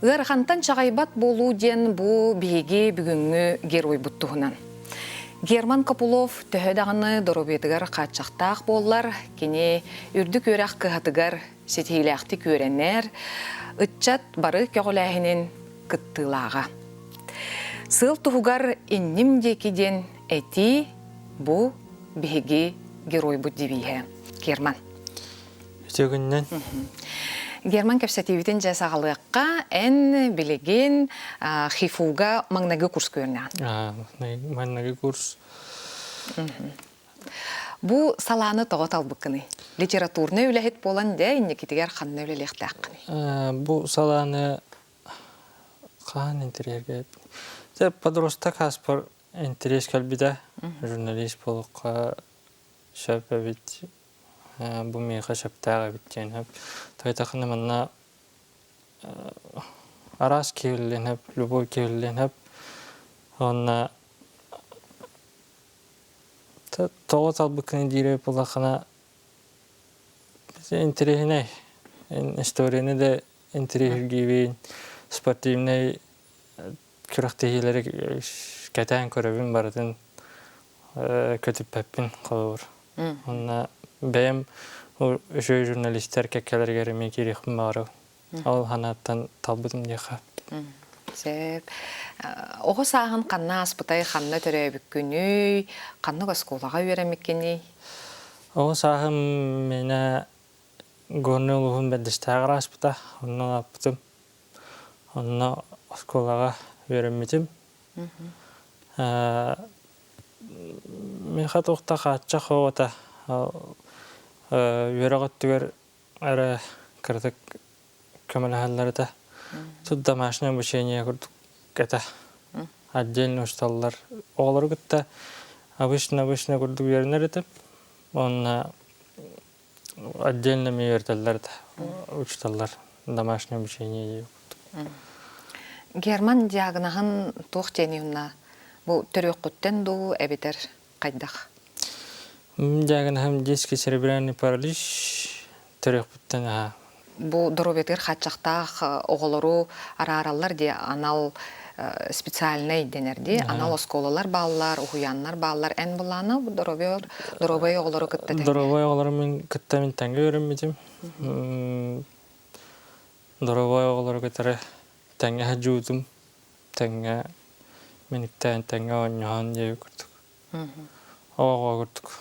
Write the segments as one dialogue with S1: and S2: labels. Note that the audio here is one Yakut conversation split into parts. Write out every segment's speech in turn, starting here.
S1: Ыарахантан чаҕайбат буолуу диэн бу биһиги бүгүҥҥү геройбут туһунан. Герман Копылов төһө даҕаны доруобуйатыгар хааччахтаах буоллар, кини үрдүк үөрэх кыһатыгар ситиһиилээхтик үөрэнэр, ыччат бары көҕүлээһинин кыттыылааҕа. Сыал туһугар инним диэки диэн этии бу биһиги геройбут девиһэ. Герман.
S2: Үтүгүннэн.
S1: Герман кэпсэтиибитин дьэ саҕалыахха. Эн билигин ХИФУга маҥнайгы курс көрүнэҕин.
S2: Маҥнайгы курс.
S1: Бу салааны тоҕо талбыккыный? Литературнай үлэһит буолан дьэ инникитигэр ханна үлэлиэхтээххиний?
S2: Бу салааны хаһан интэриэһиргээбит? Дьэ подросток ааспар интэриэс кэлбитэ. Журналист буолуохха сөп эбит. Бу миэхэ сөптөөх эбит диэн сөп. Тойтохуна манна араас киһиллиэн сөп, любой киһиллиэн сөп. Уонна тоҕо талбыккыный диир эбит буоллаххына интэриэһинэй. Историяны да интэриэһиргиибин, спортивнай күрэхтэһиилэри кэтээн көрөбүн барытын көтүппэппин холобур. Онно бэйэм үчүгэй журналистар кэккэлэригэр эмиэ киириэхпин баҕарабын. Ол санааттан талбытым диэххэ.
S1: Сөп. Оҕо сааһын ханна ааспытай, ханна төрөөбүккүнүй, ханнык оскуолаҕа үөрэммиккиний?
S2: Оҕо сааһым миэнэ Горнай улууһун Бэрдистээҕэр ааспыта. Онно улааппытым. Онно оскуолаҕа үөрэммитим. Миэхэ туох да хааччах оҕото үөрэх өттүгэр эрэ кыратык көмөлөһөллөр этэ. Тут домашнее обучение курдук этэ. Отдельно усталлар. Оҕолору кытта обычно-обычно курдук үөрэнэр этим. Уонна отдельно эмиэ үөрэтэллэр этэ. Учуталлар домашнее обучение курдук.
S1: Герман диагноһын туох диэний уонна бу төрүөххүттэн дуу эбэтэр хайдах?
S2: Диагноһым детский церебральный паралич төрүөхпүттэн аһа.
S1: Бу доруобуйатыгар хааччахтаах оҕолору араараллар дии анал специальнай дэнэр дии анал оскуолалар бааллар, уһуйааннар бааллар. Эн былаана бу доруобуйа доруобай оҕолору кытта тэҥҥэ?
S2: Доруобай оҕолору мин кытта мин тэҥҥэ үөрэммитим. Доруобай оҕолору кытары тэҥҥэ сылдьыбытым, тэҥҥэ мэниктээн, тэҥҥэ оонньоһон диэбит курдук. Оҕо курдук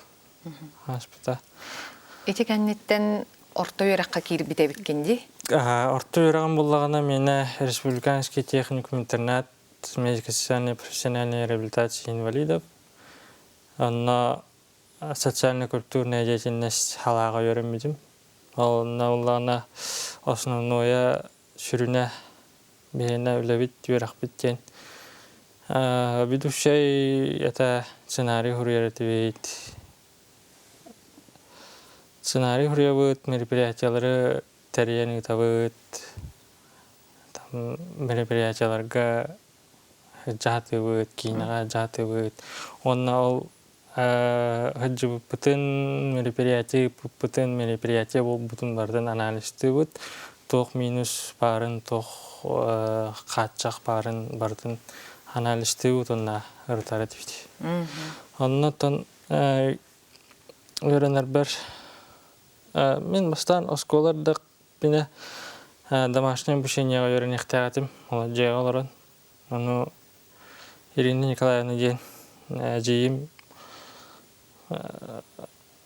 S2: ааспыта.
S1: Ити кэнниттэн орто үөрэххэ киирбит эбиккин дии?
S2: Орто үөрэҕим буллаҕына миэнэ Республиканский техникум интернат медико-социальной профессиональной реабилитации инвалидов. Онно социально-культурная деятельность халааҕа үөрэммитим. Ол онно буллаҕына основное сүрүнэ биһиэнэ үлэбит, үөрэхпит диэн. Ведущай это сценарий суруйар этибит. Сценарий суруйабыт, мероприятиялары тэрийэн ыытабыт. Там мероприятияларга дьаһатыбыт, киинэҕэ дьаһатыбыт. Уонна ол сылдьыбыппытын, мероприятие ыыппыппытын, мероприятие буолбутун барытын анализтыыбыт. Туох минус баарын, туох хааччах баарын барытын анализтыыбыт уонна ырытар этибит. Оннотон үөрэнэрбэр мин бастаан оскуола эрдэхпинэ домашнее обучениеҕа үөрэниэхтээх этим. Ол дьиэҕэ олорон. Ону Ирина Николаевна диэн эдьиийим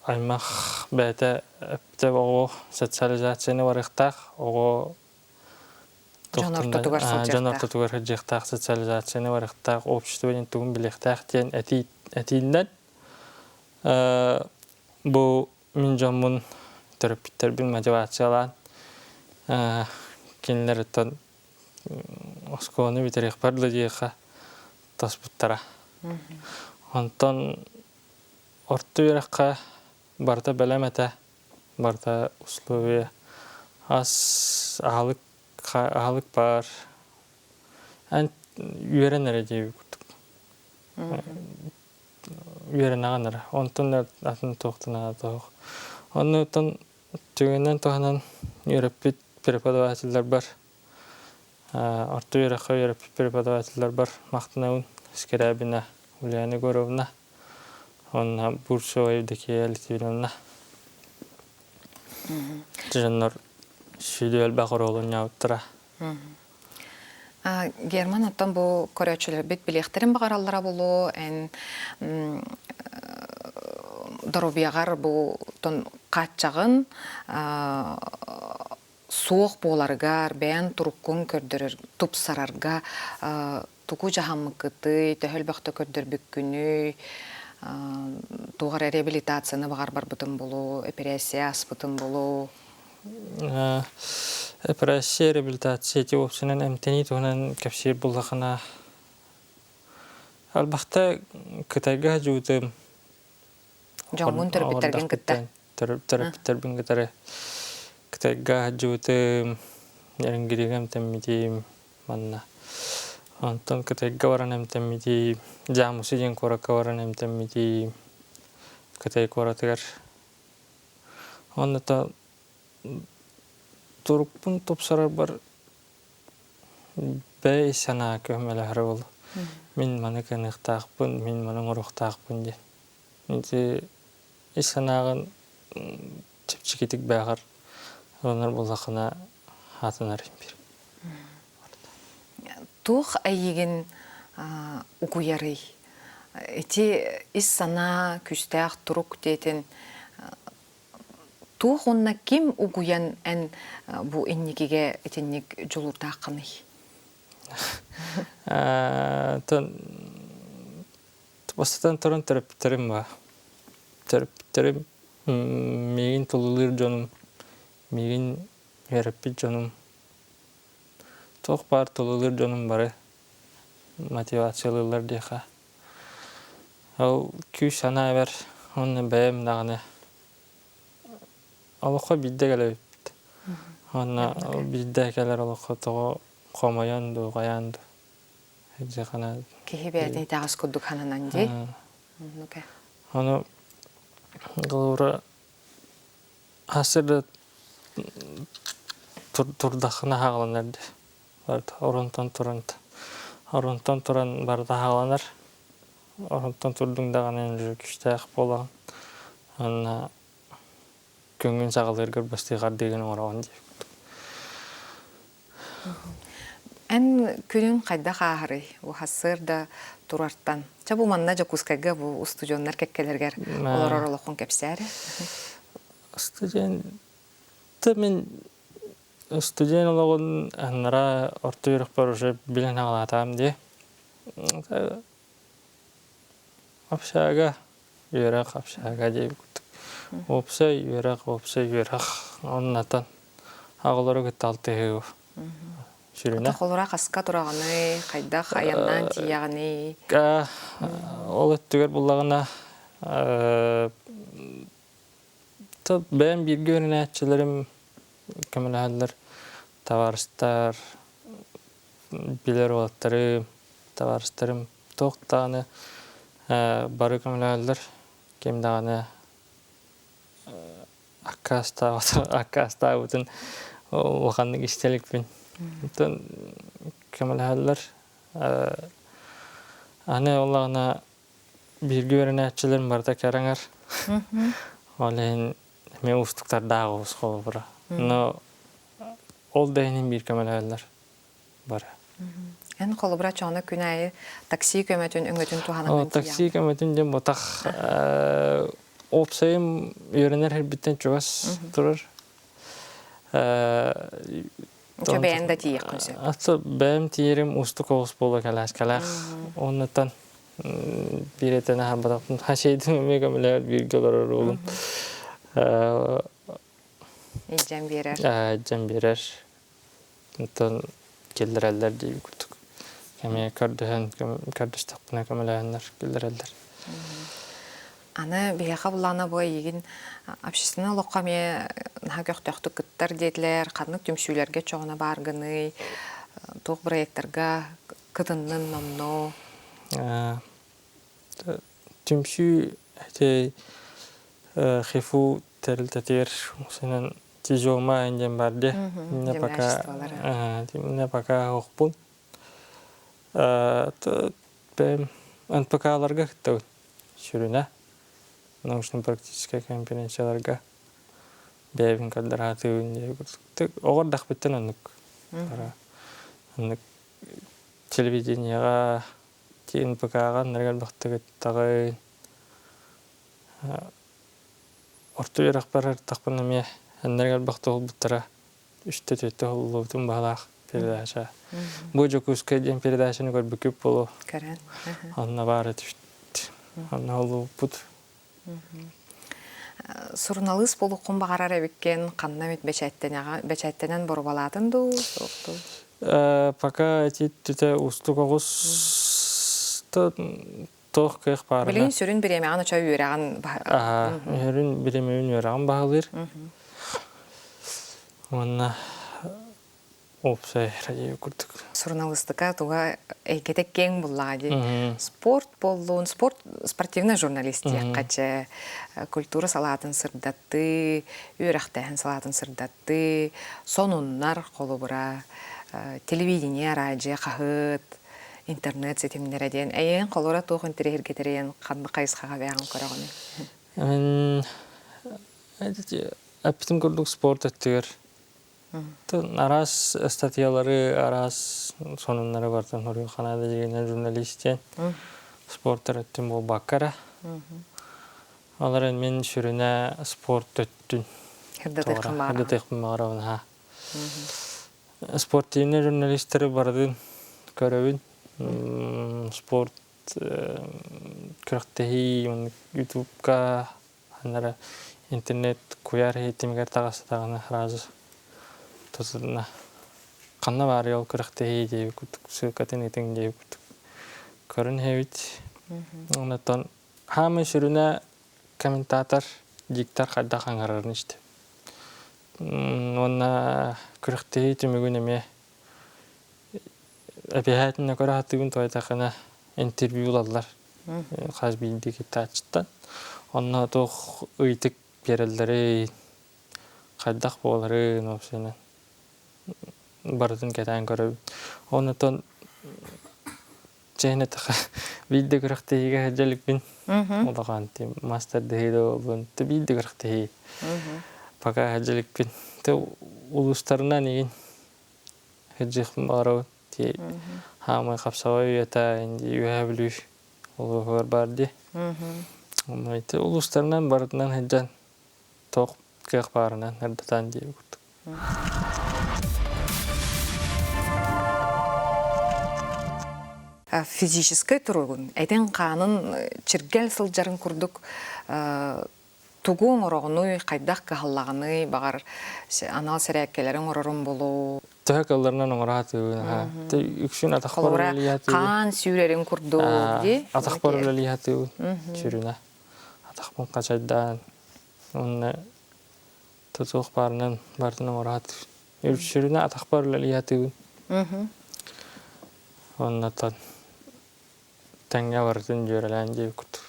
S2: аймах бэйэтэ эптэ оҕо социализацияны барыахтаах, оҕо
S1: Дьон ортотугар
S2: дьон
S1: сылдьыахтаах.
S2: ортотугар сылдьыахтаах, социализацияны барыахтаах, общество диэн тугун билиэхтээх диэн этии этииннэн бу мин дьоммун төрөппүттэрбин мотивациялаан кинилэриттэн оскуоланы бүтэриэхпэр да диэхэ таспыттара. Онтон орто үөрэххэ барыта бэлэм этэ, барыта условия ас аһылык аһылык баар. Эн үөрэн эрэ диэбит курдук. Үөрэнэҕин эрэ. Онтон атын туохтан аата суох. Оннуттан түгэнинэн туһанан үөрэппит преподавателлэрбэр Орто үөрэххэ үөрэппит преподавателлэрбэр махтанабын. Скрябина Ульяна Егоровна уонна Бурцева Евдокия Литвиновна. Дьоннор сүдү элбэх оруолу оонньообуттара.
S1: Герман, оттон бу көрөөччүлэрбит билиэхтэрин баҕараллара буолуо, эн доруобуйаҕар бу хааччаҕын суох буоларыгар, бэйэн туруккун көрдөрөр, тупсарарга тугу дьаһаммыккытый, төһө элбэхтэ көрдөрбүккүнүй, туох эрэ реабилитацияны баҕар барбытым буолуо, эпэрээссийэ ааспытым буолуо?
S2: Эпэрээссийэ, реабилитация ити уопсайынан эмтэнии туһунан кэпсиир буоллаххына, элбэхтэ Кытайга сылдьыбытым.
S1: Дьоҥҥун төрөппүттэргин кытта?
S2: Төрөппүттэрбин кытары Кытайга сылдьыбытым, Эренгиригэ эмтэммитим манна. Онтон Кытайга баран эмтэммитим, Дьаамусы диэн куоракка баран эмтэммитим, Кытай куоратыгар. Онно турукпун тупсарарбар бэйэ санаа көмөлөһөрө буолуо. Мин маны кыныахтаахпын, мин маны оҥоруохтаахпын диэн. Ити ис санааҕын чэпчэкитик бээҕэр ылынар буоллаххына аатынар биир.
S1: Туох эйигин угуйарый? Ити ис санаа күүстээх турук диэтин туох уонна ким угуйан эн бу инникигэ итинник дьулуурдааххыный?
S2: Бастатан туран төрөппүттэрим баар. Төрөппүттэрим миигин тулулуур дьонум, миигин үөрэппит дьонум, туох баар тулулуур дьонум бары мотивациялыыллар диэхэ. Ол күүс санаа эбэр уонна бэйэм даҕаны олоххо биирдэ кэлэбиппит. Уонна биирдэ кэлэр олоххо тоҕо хомойон дуу, хайаан дуу
S1: Киһи бэйэтин итэҕэс курдук сананан дии.
S2: Ону холобура хасыр турдаххына хааланар дии. Оронтон туран оронтон туран барыта хааланар. Оронтон турдуҥ даҕаны күүстээх буолаҕын. Уонна күҥҥүн саҕалыыргар бастыы хардыыгын оҥороҕун дии.
S1: Эн күнүн хайдах ааһарый? Бу сарсыарда турартан. Чэ бу манна Дьокуускайга бу устудьуоннар кэккэлэригэр олорор олоххун кэпсээр.
S2: Студент мин студент олоҕун аннара орто үөрэхпэр уже билэн аҕалаатаҕым дии. Общага үөрэх общага диэбит курдук. Уопсай үөрэх, уопсай үөрэх оннатан оҕолору кытта алтыһыы сүрүнэ.
S1: Холура хаска тураҕыный, хайдах айаннаан тиийэҕиний?
S2: Ол өттүгэр буллаҕына бэйэм бииргэ үөрэнээччилэрим көмөлөһөллөр, табаарыстар, билэр уолаттарым, табаарыстарым туох даҕаны бары көмөлөһөллөр, ким даҕаны аккаастаабытын улаханнык истэ иликпин. Оттон көмөлөһөллөр. Аны оллаҕына бииргэ үөрэнээччилэрим барыта кэрэҥэр. Ол иһин эмиэ уустуктардаах оҕус холобура. Но ол да иһин биир көмөлөһөллөр бары.
S1: Эн холобура чоҕуна күн аайы такси көмөтүн өҥөтүн туһанаҕын
S2: Такси көмөтүн диэн ботах уопсайым үөрэнэр сирбиттэн чугас турар.
S1: Чо бэйэн да тиийиэххин сөп.
S2: Аты бэйэм тиийэрим уустук оҕус буола кэлээскэлээх. Оннуттан биир этэн аһарбатахпын. Хасейдин эмиэ көмөлөөр бииргэ олорор уолум.
S1: Илдьэн биэрэр.
S2: Илдьэн биэрэр. Онтон киллэрэллэр дии курдук. Эмиэ көрдөһөн, көрдөстөхпүнэ көмөлөһөннөр киллэрэллэр.
S1: Аны биһиэхэ буллаҕына бу эйигин общественнай олоххо эмиэ наһаа көхтөөхтүк кыттар диэтилэр, ханнык түмсүүлэргэ чоҕуна бааргыный, туох проектарга кытыннын номнуо?
S2: Түмсүү ити ХИФУ тэрилтэтигэр синэн Тизома диэн бар дии. Инне пока инне пока оһохпун. НПК-ларга кыттабын сүрүнэ. Научно-практическай конференцияларга бэйэбин көрдөрө диye Оҕор дахпыттан оннук. Оннук телевидениеҕа, НПК-ҕа ныргар бахтыгыттаҕын Орто үөрэхпэр ырыттахпына эмиэ эннэргэ элбэх туһулбуттара үстэ-түөртэ уһуллубутум баһылаах передача. Бу Дьокуускай диэн передачаны көрбүккүт буолуо.
S1: Көрөн.
S2: Онно баар этибит. Онно уһуллубуппут.
S1: Суруналыыс буолуоххун баҕарар эбиккин, ханна эмит бэчээттэнэн боруобалаатын дуу, суох дуу?
S2: Пока эти түтэ уустук оҕус туох кыах баарына.
S1: Билигин сүрүн бириэмэҕин очо үөрэҕин
S2: Аһа, сүрүн бириэмэбин үөрэҕин баһылыыр. Уонна уопсай радио курдук.
S1: Суруналыыстыка туга эйгэтэ киэҥ буллаҕа дии. Спорт буоллун, спорт спортивнай журналист диэххэ чэ, культура салаатын сырдаттыы, үөрэхтээһин салаатын сырдаттыы, сонуннар холобура, телевидение, араадьыйа, хаһыат, интернет ситимнэрэ диэн эйиэн холура туох интэриэһиргэтэрийэн ханнык хайысхаҕа бэйэҕин көрөҕүнүй?
S2: Мин эппитим курдук спорт өттүгэр араас статьялары, араас сонуннары бартан хоруй Канада дьигинэн журналист диэн спорттар өттүн буолбакка эрэ. Ол эрэн мин сүрүнэ спорт өттүн
S1: Ырдатыахпын
S2: баҕарабын ха. Спортивнай журналистары барытын көрөбүн. Спорт күрэхтэһии ютубка ханна интернет куйаар иһитимигэр таҕыстаҕына сразу тутулна ханна баарый ол күрэхтэһии диэбит курдук ссылкатын ыытыҥ диэбит курдук көрөн иһэбит. Онтон хаамай сүрүнэ комментатор диктор хайдах аҥарарын истэ. Уонна күрэхтэһии түмүгүн эмиэ эбиһээтинэ көрө сатыыбын тоҕо интервью ылаллар хас биирдии кыттааччыттан. Онно туох ыйытык биэрэллэрий, хайдах буоларын вообще барытын кэтээн көрөбүн. Онтон Чээн этэхэ биир да күрэхтэһиигэ сылдьа иликпин. Улахан мастер-дэһии да буоллун, биир да күрэхтэһии. Пока сылдьа иликпин. Тэ улуустарынан игин сылдьыахпын баҕарабын. Ти хаамай хапсаҕай үйэтэ инди Үөһээ Бүлүү улууһугар баар дии. Онно ити улуустарынан барытынан сылдьан туох кыах баарынан ырдатан диэбит курдук.
S1: Физическэй туругун, этин-хаанын чиргэл сылдьарын курдук тугу оҥороҕунуй, хайдах кыһаллаҕыный, баҕар анал сэрээккэлэри оҥорорун булуу.
S2: Төһө кылларынан оҥоро сатыыбын аха. Үксүн атахпар үлэлии сатыыбын.
S1: Хаан сүүрэрин курдук дии.
S2: Атахпар үлэлии сатыыбын сүрүнэ. Атахпын хачайдаан уонна тутуох баарынан барытын оҥоро сатыыбын. Сүрүнэ атахпар үлэлии сатыыбын. Оннотон тэҥҥэ барытын дьүөрэлээн диэбит курдук.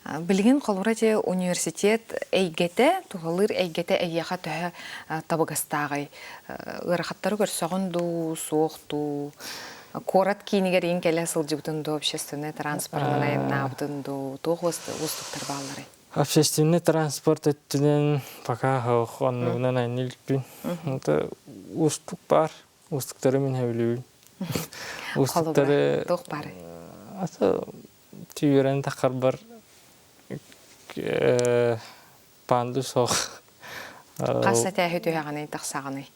S1: Билигин холобура дьэ университет эйгэтэ, туһалыыр эйгэтэ эйиэхэ төһө табыгастааҕый? Ыарахаттары көрсөҕүн дуу, суох дуу? Куорат киинигэр иин кэлэ сылдьыбытын дуу, общественнай транспорынан айаннаабытын дуу, туох уустуктар баалларый?
S2: Общественный транспорт өттүнэн пока суох, оннугунан айанныы иликпин. Это уустук баар. Уустуктары мин сөбүлүүбүн.
S1: Уустуктары туох баарый?
S2: Ата түүрэн тахарбар панду суох.
S1: Хас этээһи түһэҕиний, тахсаҕыный?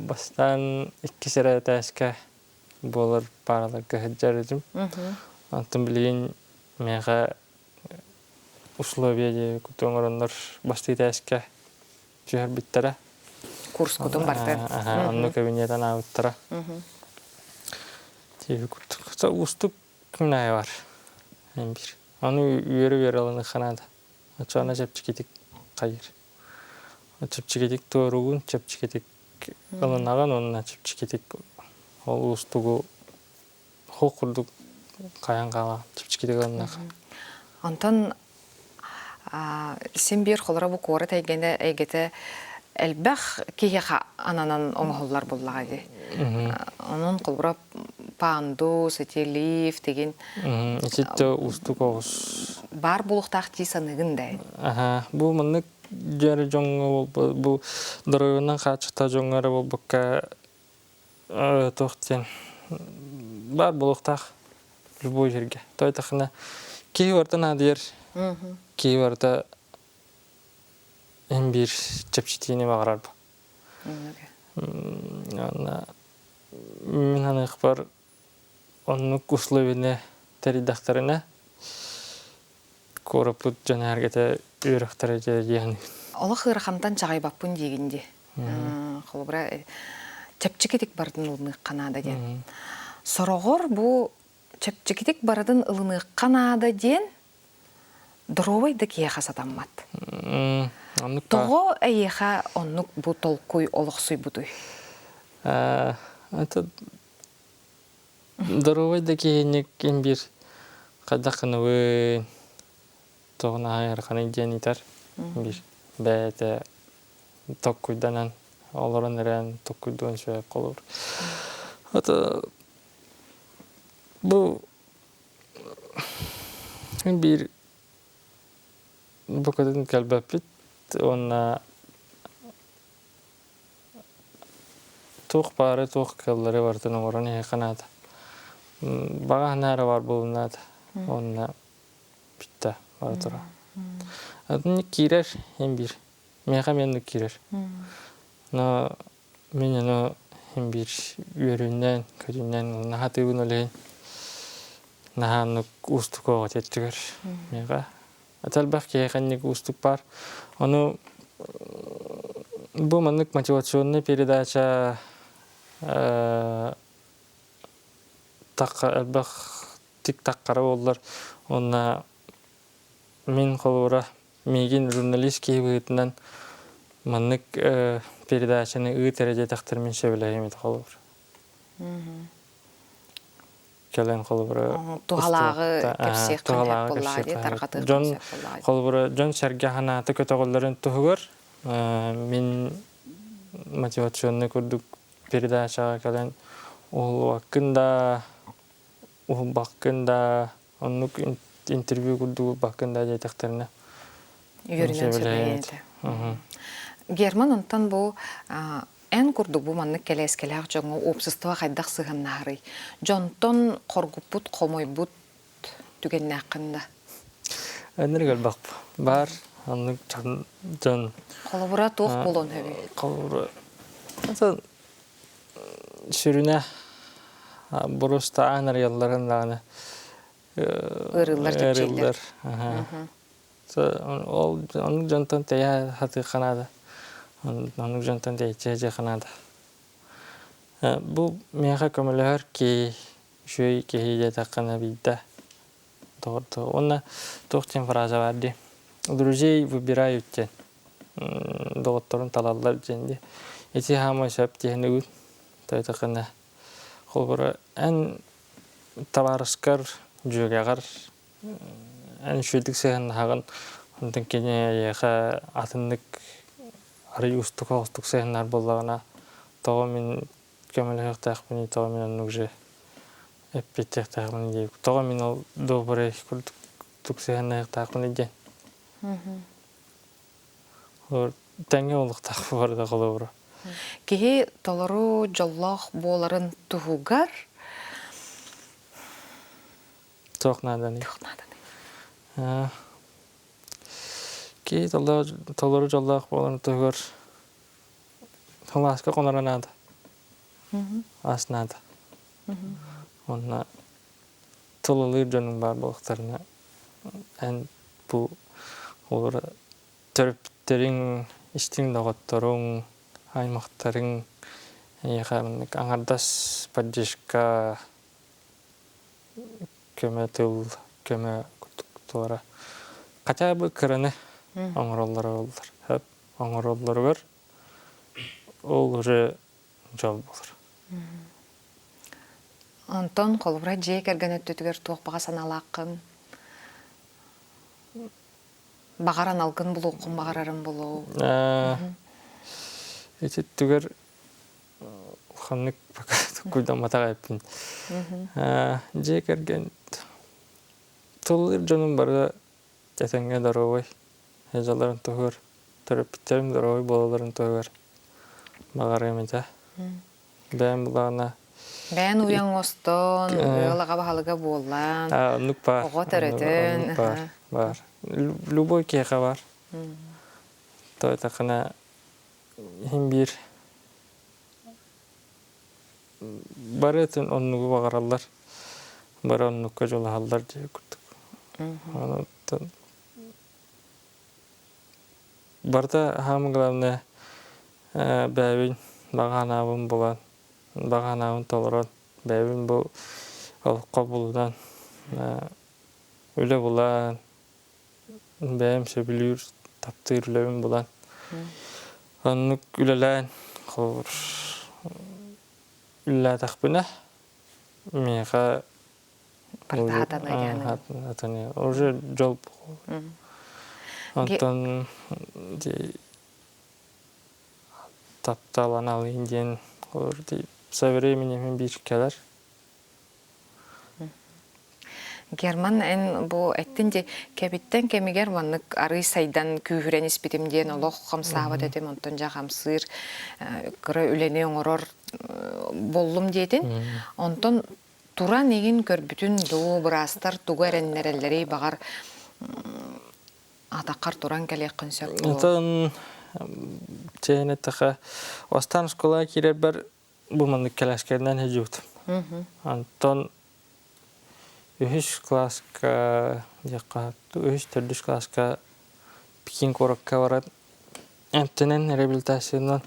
S2: Бастаан иккис эрэ этээскэ буолар паараларга сылдьар этим. Онтон билигин миэхэ условия диэби куту оҥороннор бастыы этээскэ түһэрбиттэрэ.
S1: Курскутун барытын.
S2: Онно кабинет анаабыттара. Тиэби курдук. Уустук күн аайы бар. Биир. Аны үөрэ-үөрэ ылыныахха наада. Оччоҕуна чэпчэкитик хайыр. Чэпчэкитик туоругун, чэпчэкитик ылынаҕын уонна чэпчэкитик ол уустугу Хоох курдук хайан хаалаҕын, чэпчэкитик ылыннахха.
S1: Онтон Син биир холоро бу куорат эйгэнэ эйгэтэ элбэх киһиэхэ ананан оҥоһуллар буоллаҕа дии. Онон холобура пандус, ити лифт игин
S2: Ититте уустук оҕус.
S1: Баар буолуохтаах дии саныыгын да.
S2: Аха, бу маннык дьиэ дьоҥҥо бу доруобуйанан хааччахтаах дьоҥҥо эрэ буолбакка туох диэн баар буолуохтаах любой сиргэ. Тойтахына киһи барыта наадыйар, киһи барыта эн биир чэпчэтиини баҕарар. Уонна мин саныахпар оннук условияны тэрийдэхтэринэ куораппыт дьон-сэргэтэ үөрэхтэрэ диэн.
S1: Олох ыарахантан чаҕыйбаппын диигин дии. Холобура, чэпчэкитик барытын ылыныахха наада диэн. Сороҕор бу чэпчэкитик барытын ылыныахха наада диэн доруобай да киһиэхэ сатаммат. Тоҕо эйиэхэ оннук бу толкуй олохсуйбутуй?
S2: Это доруобай да киһини ким биир хайдах гынабын тоҕо наһаа ыараханый диэн ыытар биир бэйэтэ токкуйданан олорон эрэн токкуйдуон сөп холобур это бу биир букатын кэлбэппит уонна туох баары туох кыаллары барытын оҥорон иһиэххэ наада баҕа санаа эрэ баар буолуон наада уонна бүттэ бара турар атын киирэр эн биир миэхэ эмиэ оннук киирэр но мин ону эн биир үөрүүнэн көтүүнэн наһаа тыыбын ол иһин наһаа оннук уустук оҕо тиэттигэр миэхэ элбэх киһиэхэ инник уустук баар ону бу маннык мотивационный передача тахха элбэх тик таххара буоллар уонна мин холобура миигин журналист киһи быһыытынан маннык передачаны ыыт эрэ диэтэхтэр мин сөбүлэһиэм этэ холобур кэлэн холобура
S1: туһалааҕы кэпсиэххин сөп буоллаҕа дии тарҕатыаххын
S2: дьон
S1: сөп буоллаҕа
S2: холобура дьон сэргэ санаата көтөҕүллэрин туһугар мин мотивационный курдук передачаҕа кэлэн уһулубаккын да уһулбаккын да оннук интервью курдук уһулбаккын да диэтэхтэринэ
S1: үөрүнэн сөбүлэһиэн этэ Герман онтон бу эн курдук бу маннык кэлээскэлээх дьоҥҥо уопсастыба хайдах сыһыаннаһарый? Дьонтон хоргуппут, хомойбут түгэннээххин да?
S2: Өнөр элбэх баар оннук дьон дьон
S1: Холобура туох буолуон сөбүй?
S2: Холобура сүрүнэ бурустаан арыйалларын даҕаны
S1: ыарыыллар чэпчииллэр.
S2: Ол оннук дьонтон тэйэ сатыахха наада. Оннук дьонтон тэйиччи сылдьыахха наада. Бу миэхэ көмөлөһөр киһи, үчүгэй киһи диэтэххинэ биирдэ доҕордоо. Уонна туох диэн фраза баар дии. Друзей выбирают диэн. Доҕотторун талаллар диэн дии. Ити хаамай сөп диэн үгүн. Тойтоххуна холобура эн табаарыскар, дьүөгэҕэр эн үчүгэйдик сыһыаннаһаҕын, онтон кини эйиэхэ атыннык арый уустук оҕустук сыһыаннаһар буоллаҕына, тоҕо мин көмөлөһүөхтээхпиний, тоҕо мин оннук же эппиэттиэхтээхпиний диэбит. Тоҕо мин ол добрый курдук сыһыаннаһыахтаахпыный диэн. Тэҥҥэ буолуохтаах барыта холобура.
S1: Киһи толору дьоллоох буоларын туһугар
S2: Туох нааданый?
S1: Туох нааданый?
S2: Киһи толору дьоллоох буоларын туһугар халааска хоноро наада. Ас наада. Уонна тулалыыр дьонуҥ баар буолуохтарына эн бу олору төрөппүттэриҥ, истиҥ доҕотторуҥ, аймахтарыҥ эйиэхэ маннык аҥардас поддержка көмө тыл көмө туора хотя бы кыраны оҥороллоро буоллар оҥороллоругар ол уже дьол буолар.
S1: Онтон холобура дьиэ кэргэн өттүтүгэр туох баҕа санаалааххын? Баҕар аналгын булуоххун баҕарарым булуу.
S2: Ити түгэр ханнык пока куйдамматах эппин. Дьиэ кэргэн тыллыыр дьонум бары этэҥҥэ доруобай дьалларын туһугар төрөппүттэрим доруобай буолалларын туһугар баҕарыам этэ. Бэйэм былаана
S1: Бэйэн уйан оҥостон, ыал аҕа баһылыга буоллаан,
S2: оннук баар.
S1: Оҕо төрөтөн.
S2: Оннук баар. Баар. Любой киһиэхэ баар. Тойтахына иһин биир бары өтүн оннугу баҕараллар. Бары оннукка дьулаһаллар диye курдук. Онон барыта самое главное бэйэбин баҕа санаабын булан, баҕа санаабын толорон, бэйэбин бу олоххо булунан, үлэ булан, бэйэм сөбүлүүр, таптыыр үлэбин булан, оннук үлэлээн, холобур, үлэлээтэхпинэ, миэхэ
S1: Барыта
S2: уже дьол Онтон таптал аналын диэн со временем биир кэлэр.
S1: Герман, эн бу эттин ди кэбиттэн кэмигэр маннык арый сайдан күүһүрэн испитим диэн олох хамсаабат этим, онтон дьа хамсыыр кыра үлэни оҥорор боллум диэтин. Онтон туран игин көрбүтүн дуу, быраастар тугу эрэннэрэллэрий баҕар атаххар туран кэлиэххин сөп буолуо.
S2: Онтон чээн эттэхэ, бастаан школаҕа киирэрбэр бу маннык кэлээскэринэн сылдьыбытым. Онтон үһүс кылааска диэххэ үһүс төрдүс кылааска Пекин куоракка баран эмтэнэн реабилитациянан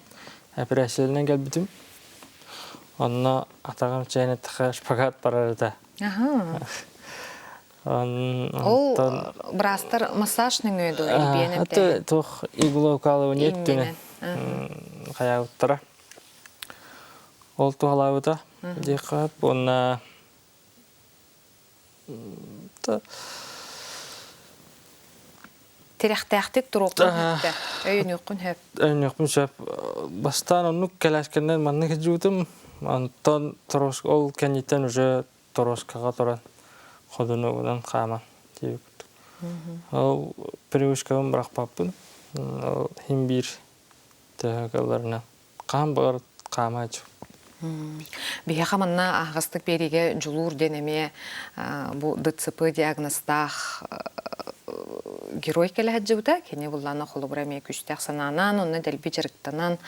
S2: эпэрээссийэлэнэн кэлбитим. Онно атаҕым чээн эттэхэ шпагат барар этэ.
S1: Ол быраастар массаж нөҥүө дуо илбиэн
S2: эмтээһин? Туох иглоукалывание өттүнэн хайаабыттара. Ол туһалаабыта диэххэ уонна
S1: Тирэхтээхтик туруоххун сөптө, өйөнүөххүн сөп.
S2: Өйөнүөхпүн сөп. Бастаан оннук кэлээскэннэн маннык сылдьыбытым. Онтон ол кэнниттэн уже торуоскаҕа туран ходунугунан хааман диэбит курдук. Ол привычкабын бырахпаппын. Ол иһин биир төһө кыалларынан хаам баҕар хаамааччы.
S1: Биһиэхэ манна аһаҕастык биэриигэ дьулуур диэн эмиэ бу ДЦП диагнозтаах герой кэлэ сылдьыбыта. Кини буллаана холобура эмиэ күүстээх санаанан, онно дэлби дьарыктанан,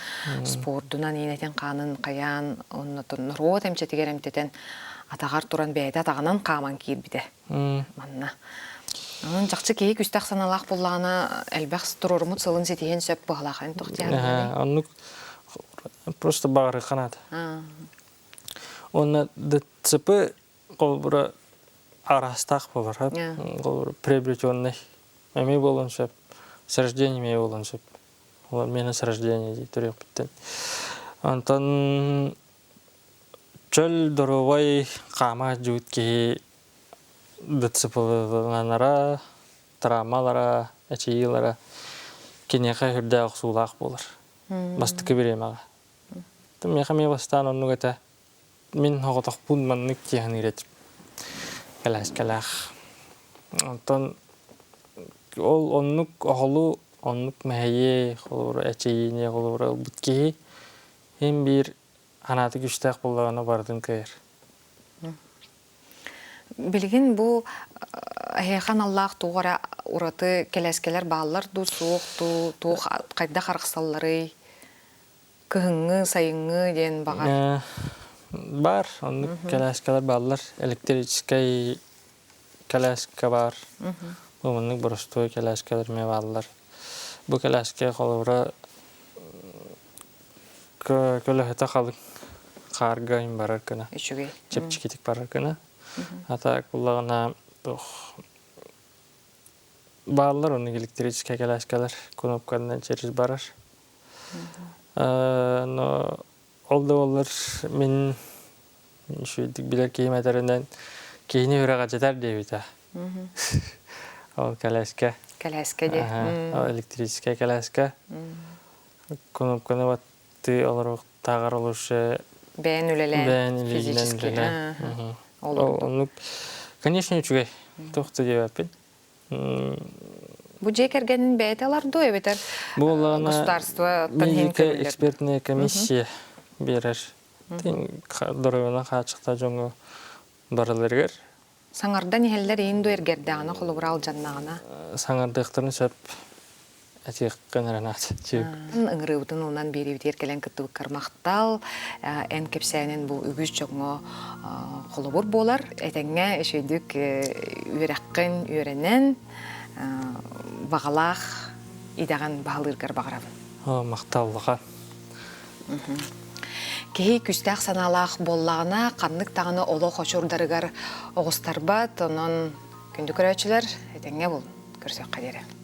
S1: спордунан иинэтин-хаанын хайаан, онно норуот эмчитигэр эмтэтэн атаҕар туран бэйэтэ атаҕынан хааман киирбитэ манна. Онон чахчы киһи күстэх санаалаах буоллаҕына элбэх туруоруммут сылын ситиһиэн сөп быһалаах эн туох диэххиний?
S2: Оннук просто баҕарыахха наада. Уонна ДЦП холобура араастаах буолар. Холобура приобретенный эмиэ буолуон сөп, с рождения эмиэ буолуон сөп. Ол миэнэ с рождения дии төрүөхпүттэн. Онтон чөл доруобай хаама сылдьыбыт киһи ДЦП-ланара, травмалара, эчэйиилэрэ киниэхэ сүрдээх охсуулаах буолар. Бастакы бириэмэҕэ. Миэхэ эмиэ бастаан оннук этэ. Мин соҕотохпун маннык дии этим. Кэлээскэлээх. Онтон ол оннук оһолу, оннук мэһэйи, холобура эчэйиини холобура ылбыт киһи син биир анааты күүстээх буоллаҕына барытын кыайар.
S1: Билигин бу эһиэхэ аналлаах туох эрэ ураты кэлээскэлэр бааллар дуу, суох дуу, туох хайдах арахсалларый? Кыһыҥҥы, сайыҥҥы диэн баҕар.
S2: Баар, оннук кэлээскэлэр бааллар. Электрическэй кэлээскэ баар. Бу маннык боростуой кэлээскэлэр эмиэ бааллар. Бу кэлээскэ холобура көлөһөтө халыҥ хаарга барар гына.
S1: Үчүгэй.
S2: Чэпчэкитик барар гына. Ата куллаҕына туох бааллар оннук электрическэй кэлээскэлэр кнопканан через барар. Но ол да буоллар мин үчүгэйдик билэр киһим этэринэн киһини үрэҕэдьитэр диэбитэ. Ол кэлээскэ.
S1: Кэлээскэ дии.
S2: Электрическэй кэлээскэ. Кнопканы баттыы олоруохтааҕар лучше
S1: бэйэн үлэлээн
S2: бэйэн илиинэн
S1: физически
S2: үлэлээн. Оннук, конечно, үчүгэй. Туох да диэбэппин.
S1: Бу дьиэ кэргэнин бэйэтэ ылар дуу эбэтэр
S2: Буоллаҕына
S1: государствоттан иһин
S2: медико экспертная комиссия биэрэр. Доруобуйаны хааччахтаах дьоҥҥо барыларыгар
S1: Саҥардан иһэллэр иин дуу эргэрдэҕинэ холобура алдьаннаҕына?
S2: Саҥардыахтарын сөп этиэххин эрэ наада.
S1: Ыҥырыыбытын ылынан биэриибитигэр кэлэн кыттыбыккар махтал. Эн кэпсээнин бу үгүс дьоҥҥо холобур буолар. Этэҥҥэ үчүгэйдик үөрэххин үөрэнэн, баҕалаах идэҕин баһылыыргар баҕарабын.
S2: Махталлаха.
S1: Киһи күүстээх санаалаах буоллаҕына, ханнык даҕаны олох очурдарыгар оҕустарбат, онон күндү көрөөччүлэр, этэҥҥэ булун, көрсүөххэ диэри.